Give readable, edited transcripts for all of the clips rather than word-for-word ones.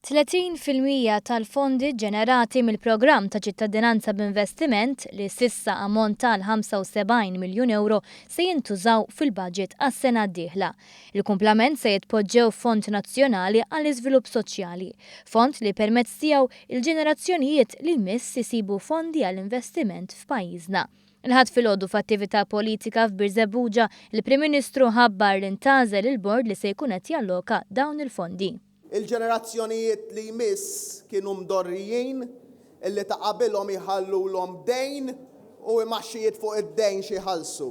30% tal-fondi ġġenerati mill-programm ta' ċittadinanza b'investiment, li s'issa ammonta għal 75 miljun ewro, se jintużaw fil-baġit għas-sena d-dieħla. Il-kumplament se jitpoġġew f'fond nazzjonali għall-iżvilupp soċjali. Fond li permezz tiegħu il-ġenerazzjonijiet li jmiss isibu fondi għall-investiment f'pajjiżna. Il-Ħadd filgħodu f'attività politika f'Birżebbuġa, il-Prim Ministru ħabbar li ntgħażel il-bord li se jkun qed jalloka dawn il-fondi. Il-ġenerazzjonijiet li jmiss kienu mdorrijin illi ta' qabilhom jħallulhom dejn u imgħaxxijiet fuq id-dejn xi jħallsu.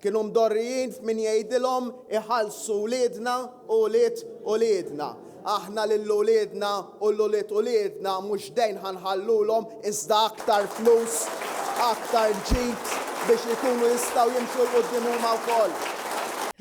Kienu mdorrijin f'min jgħidilhom iħallsu wliedna u wlied uliedna. Aħna lil uliedna u 'l ulied uliedna mhux dejn ħa nħallulhom iżda aktar flus, aktar ġid biex ikunu jistgħu jimxu 'l quddiem huma wkoll.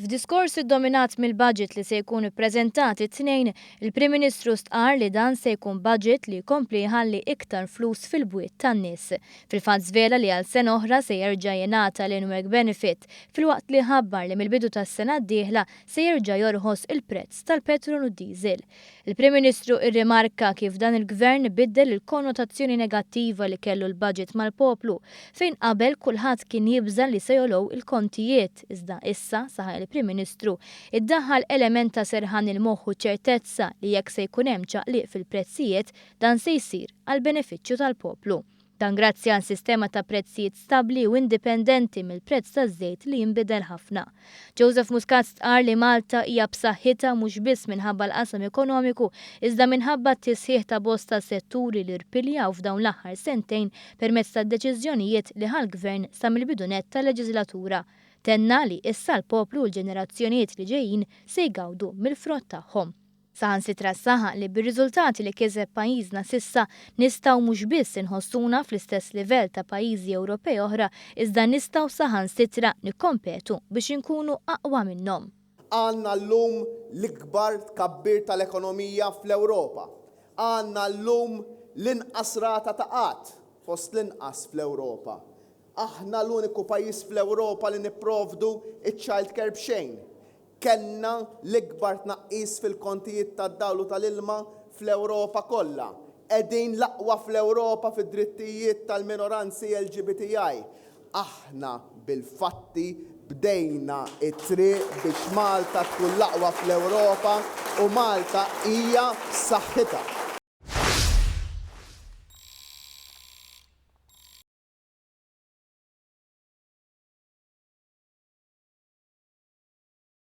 F'diskors iddominat mill-budget li se jkun ippreżentat it-Tnejn, il-Prim Ministru stqarr li dan se jkun budget li jkompli jħalli iktar flus fil-bwiet tan-nies. Fil-fatt żvela li għal sena oħra se jerġa' jingħata l-in-work benefit, filwaqt li ħabbar li mill-bidu tas-sena d-dieħla se jerġa' jorħos il-prezz tal-petrol u d-diesel. Il-Prim Ministru rrimarka kif dan il-Gvern biddel il-konnotazzjoni negattiva li kellu l-budget mal-poplu, fejn qabel kulħadd kien jibża' li se jogħlow il-kontijiet, iżda issa, saħaq il-Prim Ministru, iddaħħal element ta' serħan il-moħħ u ċertezza li jekk se jkun hemm ċaqliq fil-prezzijiet, dan se jsir għall-benefiċċju tal-poplu. Dan grazzi għal sistema ta' prezzijiet stabbli u indipendenti mill-prezz taż-żejt li jinbidel ħafna. Joseph Muscat stqarr li Malta hija b'saħħitha mhux biss minħabba l-qasam ekonomiku iżda minħabba t-tisħiħ ta' bosta setturi li rpiljaw f'dawn l-aħħar sentejn permezz tad-deċiżjonijiet li ħa l-Gvern sa mill-bidu nett tal-leġiżlatura. Tenna li issa l-poplu u l-ġenerazzjonijiet li ġejjin se jgawdu mill-frott tagħhom. Saħansitra saħaq li bir-riżultati li kiseb pajjiżna s'issa nistgħu mhux biss inħossuna fl-istess livell ta' pajjiżi Ewropej oħra iżda nistgħu saħansitra nikkompetu biex inkunu aqwa minnhom. Għandna llum l-ikbar tkabbir tal-ekonomija fl-Ewropa. Għandna llum l-inqas rata ta' qgħad fost l-inqas fl-Ewropa. Aħna l-uniku pajjiż fl-Ewropa li nipprovdu ċ-child care b'xejn. Kellna l-ikbar tnaqqis fil-kontijiet tad-dawl u tal-ilma fl-Ewropa kollha. Qegħdin l-aqwa fl-Ewropa fid-drittijiet tal-minoranzi LGBTI. Aħna bil-fatti bdejna t-triq biex Malta tkun l-aqwa fl-Ewropa u Malta hija b'saħħitha.